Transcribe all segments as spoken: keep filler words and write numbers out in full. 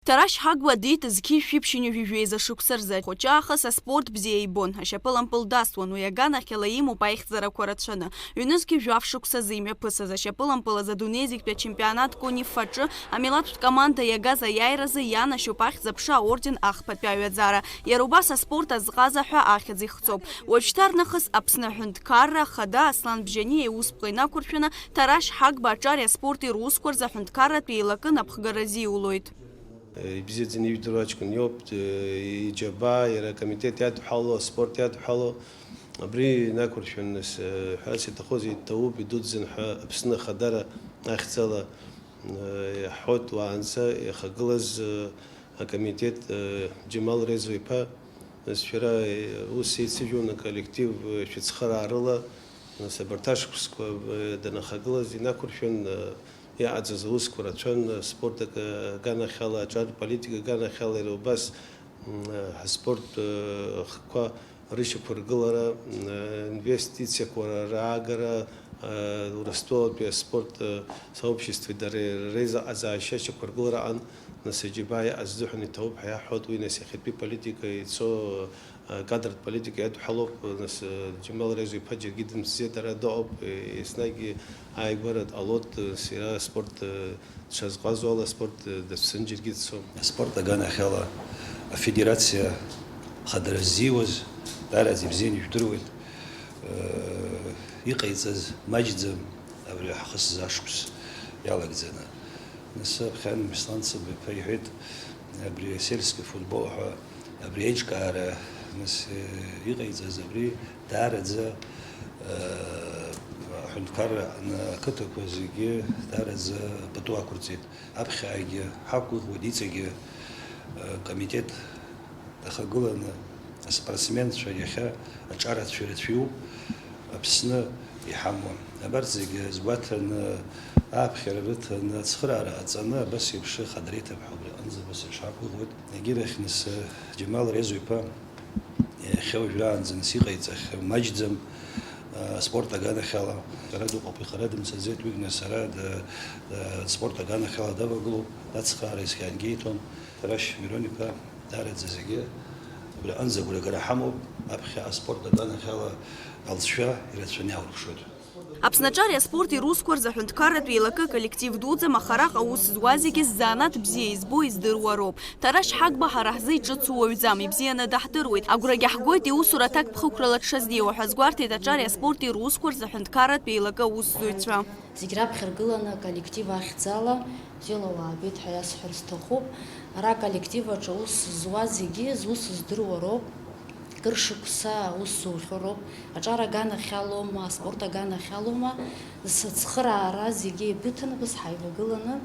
Ҭарашь Ҳагба диит зқьи жәшәи ԥшьынҩажәи жәеиза шықәса рзы. Хәыҷы аахыс аспорт бзиа ибон, ашьапылампыл дасуан, уи аганахьала имоуп аихьӡарақәа рацәаны. Ҩнызқьи жәаф шықәсазы имҩаԥысыз ашьапылампыл азы адунеи зегьтәи ачемпионат Кониф аҿы амилаҭтә команда иагаз аиааиразы ианашьоуп ахьӡ-аԥша аорден ахԥатәи аҩаӡара. Иара убас аспорт азҟаза ҳәа ахьӡ ихҵоуп. Уажәшьҭарнахыс Аԥсны аҳәынҭқарра ахада Аслан Бжьаниа иусԥҟа инақәыршәаны Ҭарашь Ҳагба аҿари аспорти русқәа рзы аҳәынҭқарратә еилакы напхгара азиулоит. Ибзиаӡаны ижәдыруа аҷкәын иоуп, иџьабаа, иара акомитет иадҳәало, аспорт иадҳәало. Абри инақәыршәаны ҳәарас иҭахузеи, иҭабуп, идуӡӡан ҳәа Аԥсны ахадара ахьӡала иаҳҳәоит уаанӡа иахагылаз акомитет, Џьамал Резо-иԥа. Нас шәара, ус еицыжәон аколлектив, шәыцхыраарыла, нас абарҭ ашықәсқәа данахагылаз инақәыршәан, иҟаӡаз аусқәа рацәан, аспорт ак-, аганахьала, аҿар политика аганахьала иара убас, м, ҳаспорт, ахқәа рышьақәыргылара, м, инвестициақәа раагара, Урыстәылатәи аспорт сообществеи дареи реизыҟазаашьа ашьақәыргылара аҟан, нас, иџьабаа иҟаз азыҳәан иҭабуп ҳәа иаҳҳәоит, уи, нас, иахьатәи политика ицо, кадртә политика иадҳәалоуп, нас, Џьамал Резо-иԥа џьаргьы дымцӡеит, ара дыҟоуп, еснагь ааигәара дҟалоит, нас, иара аспорт дшазҟазо ала аспорт дацәцаны џьаргьы дцом. Аспорт аганахьала афедерациа хадара ззиуаз даараӡа ибзианы ижәдыруеит. Иҟаиҵаз маҷӡам абри ҳахысыз ашықәс иалагӡаны. Нас аԥхьан Беслан Цыба-иԥа иҳәеит, абри асельский футбол ҳәа абри аиҿкаара, нас, иҟаиҵаз абри даараӡа, аҳәынҭқарра аҟны ақыҭақәа зегьы даараӡа пату ақәырҵеит. Аԥхьагьы ҳақәгәыӷуеит, иҵегьы, акомитет дахагыланы аспортсменцәа иахьа аҿарацәа ирацәаҩуп Аԥсны иҳамоу. Абарҭ зегьы азгәаҭаны, ааԥхьара рыҭаны, ацхыраара ҟаҵаны, абас еиԥш ахадара иҭап ҳәа убри аҟынӡа абас еиԥш ҳақәгәыӷуеит. Егьирахь нас, Џьамал Резо-иԥа иахьа уажәраанӡа нас иҟаиҵахьоу маҷӡам, аспорт аганахьала. Сара дыҟоуп, ихара дымцаӡеит, уигь нас ара д-, д-, аспорт аганахьала давагылоуп, ацхыраара есқьынгьы иҭон. Ҭарашь Мирон-иԥа, даараӡа зегьы убри аҟынӡа агәрагара ҳамоуп, аԥхьа аспорт аганахьала алҵшәа ирацәаны иаурԥшуеит. Аԥсны аҿари аспорти русқәа рзы аҳәынҭқарратә еилакы аколлектив дуӡӡам, аха араҟа аус зуа зегьы ззанааҭ бзиа избо, издыруа роуп. Ҭарашь Ҳагба ҳара ҳзы иҿыцу уаҩӡам, ибзианы даҳдыруеит. Агәрагь ҳгоит иусура аҭакԥхықәрала дшазнеиуа ҳәа азгәарҭеит аҿари аспорти русқәа рзы аҳәынҭқарратә еилакы аусзуҩцәа. Зегь раԥхьа ргыланы аколлектив ахьӡала бзиала уаабеит ҳәа иасҳәар сҭахуп. Ара аколлектив аҿы аус зуа зегьы зус здыруа роуп. Кыр шықәса аус зухьоу роуп. Аҿар аганахьалоума, аспорт аганахьалоума, сыцхыраара зегьы еибыҭаны, абас ҳаивагыланы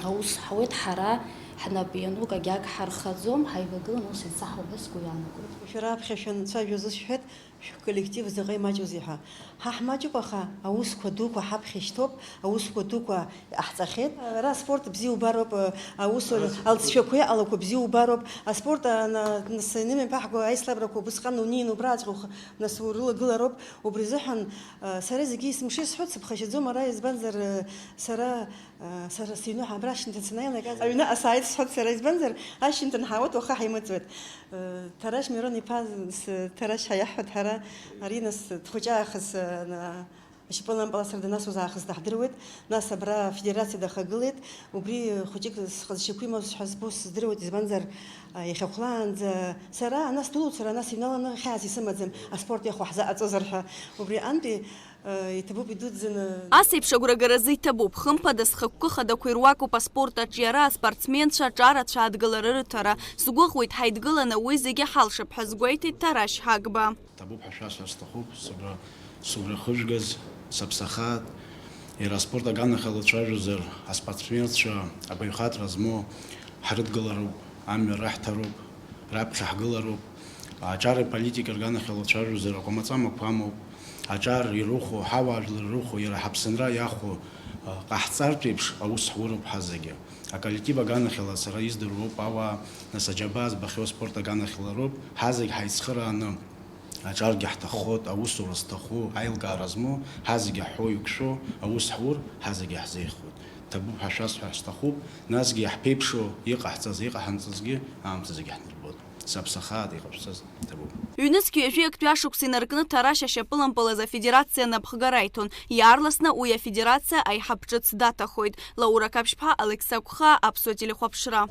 аус ҳауеит. Ҳара ҳнап иану акгьы ҳархаӡом, ҳаивагыланы аус еицаҳауп ҳәа сгәы иаанагоит. Шәара аԥхьа шәанцәажәоз исҳәеит, шәколлектив заҟа имаҷузеи ҳәа. Ҳа ҳмаҷуп, аха аусқәа дуқәа ҳаԥхьа ишьҭоуп, аусқәа дуқәа иҟаҳҵахьеит. Ара аспорт бзиа убароуп, аус, алҵшәақәа иҟалақәо бзиа убароуп. Аспорт, а, на-, нас инымҩаԥаҳго аицлабрақәа убысҟан унеин убраҵәҟьа ух-, нас урылагылароуп. Убри азыҳәан, а, сара зегьы есымша исҳәоит, сыԥхашьаӡом ара, избанзар, а, сара, а, сара сыҩны абра ашьыжьымҭан санааилак, аҩныҟа сааит сҳәоит сара, избанзар, ашьыжьымҭан ҳаауеит, уаха ҳаимыӡуеит. Э, Ҭарашь Мирон-иԥа, с-, Ҭарашь ҳәа иаҳҳәоит ҳара, ари нас дхәыҷаахыс, э, на-, ашьапылампыл асра данасуаз аахыс даҳдыруеит, нас абра афедерациа дахагылеит, убри хәыҷык сҟазшьақәа имаз ҳәа збо сыздыруеит, избанзар, а, иахьа хәлаанӡа сара ана сдәылоуцара, ана сыҩналаны хьаас исымаӡам, аспорт иахәа ҳзаҟаҵозар ҳәа, убри аҟынтәи Э, иҭабуп идуӡӡаны. Ас еиԥш агәрагаразы иҭабуп, хымԥада, зхықәкы хадақәа ируакуп аспорт аҿиара, аспортсменцәа аҿарацәа адгылара рыҭара. Сгәыӷуеит, ҳаидгыланы уи зегьы ҳалшап ҳәа азгәеиҭеит Ҭарашь Ҳагба. Иҭабуп ҳәа шәасҳәар сҭахуп, сыгәра, сыгәра хыжәгаз, сыԥсахааит. Иара аспорт аганахьала уцәажәозар, аспортсменцәа абаҩхатәра змоу ҳрыдгылароуп, амҩа раҳҭароуп. Раԥхьа ҳгылароуп. Аҿар аполитика рганахьала уцәажәозар, аҟәамаҵамақәа амоуп. Аҿар ирыхәо, ҳауаажәлар ирыхәо, иара ҳаԥсынра иахәо, а, ҟаҳҵартә еиԥш аус ҳуроуп ҳазегьы. Аколлектив аганахьала сара издыруа роуп ауаа, нас аџьабаа збахьоу аспорт аганахьала роуп, ҳазегь ҳаицхырааны аҿаргьы ҳҭаххоит, аусура зҭаху, аилкаара змоу, ҳазегьы ҳҳәо-иқәшәо аус ҳур, ҳазегьы ҳзеиӷьхоит. Ҭабуп ҳәа шәасҳәар сҭахуп, насгьы иаҳԥеиԥшу иҟаҳҵаз, иҟаҳамҵазгьы аамҭазгьы ҳнарбоит. Саԥсахааит, иҟашәҵаз ҭабуп. Ҩнызқьи ҩажәи актәи ашықәса инаркны Ҭарашь ашьапылампылаз афедерациа напхгара иҭон. Иаарласны уи афедерациа аиҳаб ҿыц даҭахоит. Лаура Қаԥшьԥҳа, Алықьса Гәхаа, Аԥсуа телехәаԥшра.